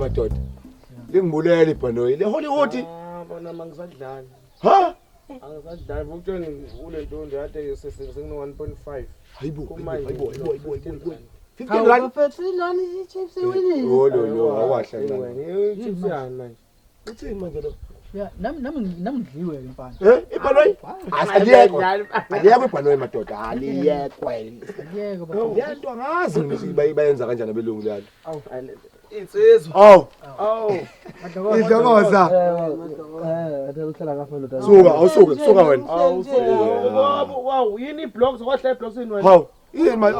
Wemadoda. Lingibulele ibhanoyi. Le Hollywood. Ah, bona mangisadlali. Ha? Angisadlali ukutshela ule nto nje kade sengino 1.5. Hayibo, Kumanje hayibo, hayibo, hayibo, hayibo, hayibo. 15 Hawu rand. bafethu ilona i-Chiefs iwinile. Oh lo lo awahla kancane. I-Chiefs yani manje. Uthini manje lo? Ya, nami nami nami ngidliwe ke mfana. Eh, ibhanoyi? Aliyekwe. Aliyekwe ibhanoyi madoda, aliyekwe. Aliyekwe bafethu. Le nto angazi mina ukuthi bayenza kanjani abelungu le nto. Insizwa. Awu, Awu. idlokoza. Eh, uhlala kahle ndoda. Suka, awusuke, suka wena. Awu. Wow, yini i-blocks kwahla i-blocks wena. Hawu, yini manje?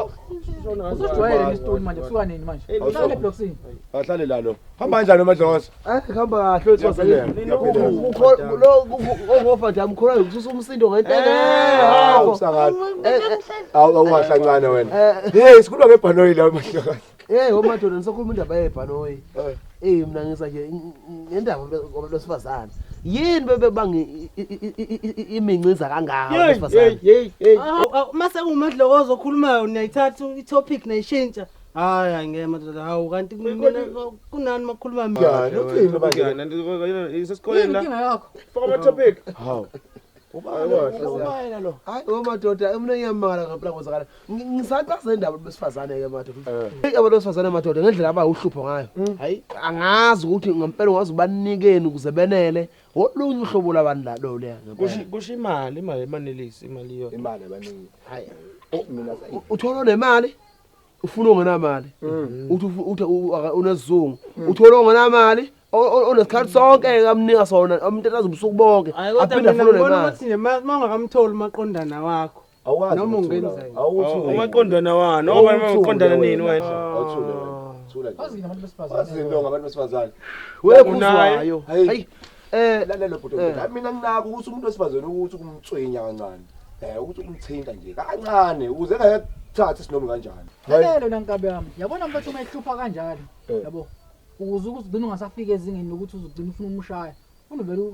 Usujwayele nesitoli manje kusuka nini manje? Uhlale eblocksini. Ahlale la lo. Hamba kanjani madlokoza? Eh, kuhamba kahle wethu. Ngiyaphila. Lo ongofa nje amkhona ukususa umsindo ngento Hawu, engekho. msangano. Awu, awahla kancane wena. Hey, sikhuluma ngebhanoyi la madlokoza. Eh, omadoda nisakhuluma indaba yebhanoyi. Eh. Eh, mina ngisa nje ngendaba kwabantu besifazane. Yini bebebanga iminciza kangaka abantu besifazane? Hey, hey. Mase kuwumadlokozo okhulumayo niyayithatha i-topic nayishintsha. Hayi hayi ngeke madoda hawu kanti mina kunani makhuluma mina. Ya, uthini manje? Isesikoleni Yini la. inkinga yakho? Faka ama topic. Hawu. Ubani lo? Hayi omadoda mina ngiyamangala ngempela kwenzakala. Ngisachaza indaba besifazane ke madoda. Eh. Hey abantu besifazane madoda ngendlela abawuhlupho ngayo. Hayi angazi ukuthi ngempela ungaze ubanikeni ukuze benele olunye uhlobo labantu la lo leya ngempela. Kusho imali, imali emanelisi, imali yona. Imali abaningi. Hayi Oh, mina sayi. uthola onemali ufuna ongenamali. Uthi uthi unesizungu. Uthola ongenamali onesikhathi sonke kamnika sona umuntu ubusuku bonke. Hayi kodwa Aphinde mina afune ngibona nemali. ukuthi nje ma ungakamtholi umaqondana wakho. Awazi. Noma ukuthula. ungenzani. Awuthule. Umaqondana wani? Ngoba umaqondana nini wena? Awuthule wena. Thula nje. Wazi ngabantu besifazane. Wazi into ngabantu besifazane. Wekhuzwayo. Hayi. Hayi eh Lalela bhuti wethu. Mina nginako ukuthi umuntu wesifazane ukuthi kumtswinya kancane. Eh, ukuthi umthinta nje kancane ukuze engakuthathi sinoma kanjani. Lalela wena nkabi yami. Yabona mfethu uma ehlupha kanjalo. Eh. Yabo. Ukuze uzugcina ungasafika ezingeni lokuthi uzugcina ufuna umshaya. Ufuna uvele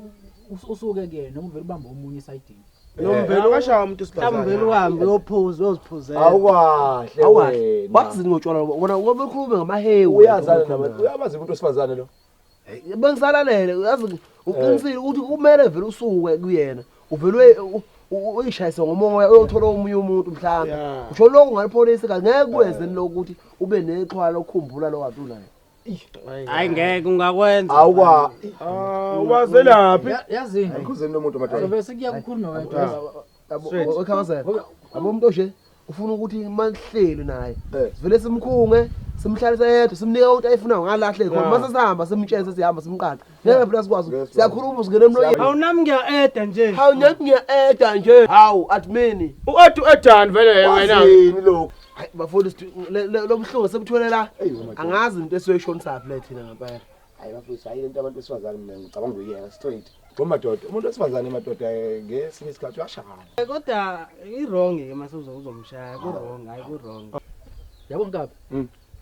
usuke kuyena noma uvele ubambe omunye esayidini. Nomvelo akashaya umuntu Mhlawumbe wesifazane. vele uhambe uyophuza uyoziphuzela. Awukahle Awukahle. wena. Wazini ngotshwala wona ngoba ukhulume ngamahewu. Uyazana nabantu. Uyamazi umuntu wesifazane lo. Bengisalalele yazi uqinisile ukuthi kumele vele usuke kuyena. Uvele uyishayise ngomoya uyothola omunye umuntu mhlawumbe. Yeah. Usho lokho ngalipholisi ngeke kweze lokuthi ube nexhwala lokukhumbula lo kade unaye. Hayi ngeke ungakwenza. Awukwa. Ah, wazelaphi? Yazini. Ayikhuzeni lo muntu madoda. Zobe sekuya kukhulunywa wedwa. Yabo okhabazela. Yabo umuntu onje ufuna ukuthi manihleli naye. Eh. Sivele simkhunge simhlalise yedwa simnika into ayifunayo ngalahle khona Yeah. mase sihamba simtshele sesihamba simqaqe. Ngeke phela sikwazi. Ngeke sikwazi. Siyakhuluma singena emloyeni. Hawu nami ngiya-eda nje. Hawu nami ngiya-eda nje. Hawu admin. U-Ed u-Edan vele wena. Wazini lokho? Hayi bafowethu lo buhlungu sebuthwele la. Eyi, wemadoda. Angazi into esiyoyishonisaphi le thina ngempela. Hayi bafowethu, hayi lento abantu besifazane mina ngicabanga ukuyeka straight. Ngoba madoda, umuntu wesifazane madoda ngesinye isikhathi uyashakala. Kodwa i-wrong ke mase uzomshaya ku-wrong hayi ku-wrong. Yabo nkabi.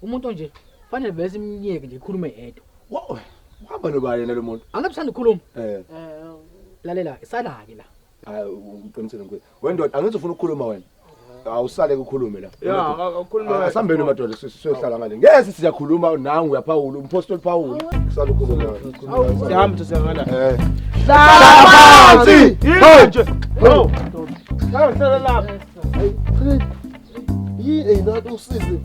Umuntu nje fanele vele simyeke nje ikhulume yedwa. Wo, uhamba nobani yena lo muntu? Angabe ukukhuluma. Eh, Lalela, sala ke la. hayi uqinisile mkhulu. Wendoda, angithi ufuna ukukhuluma wena. Awusale ukukhulume la. Ya, akukhuluma. Asambeni madoda siyohlala ngale. Ngeke siyakhuluma nangu uyaphawula, umpostoli Paul. Kusale ukukhuluma. Sihamba siyangala. Eh. Hlala Phansi! Yini nje? Ho. Hlala hlala lapha. Yini nathi usizi.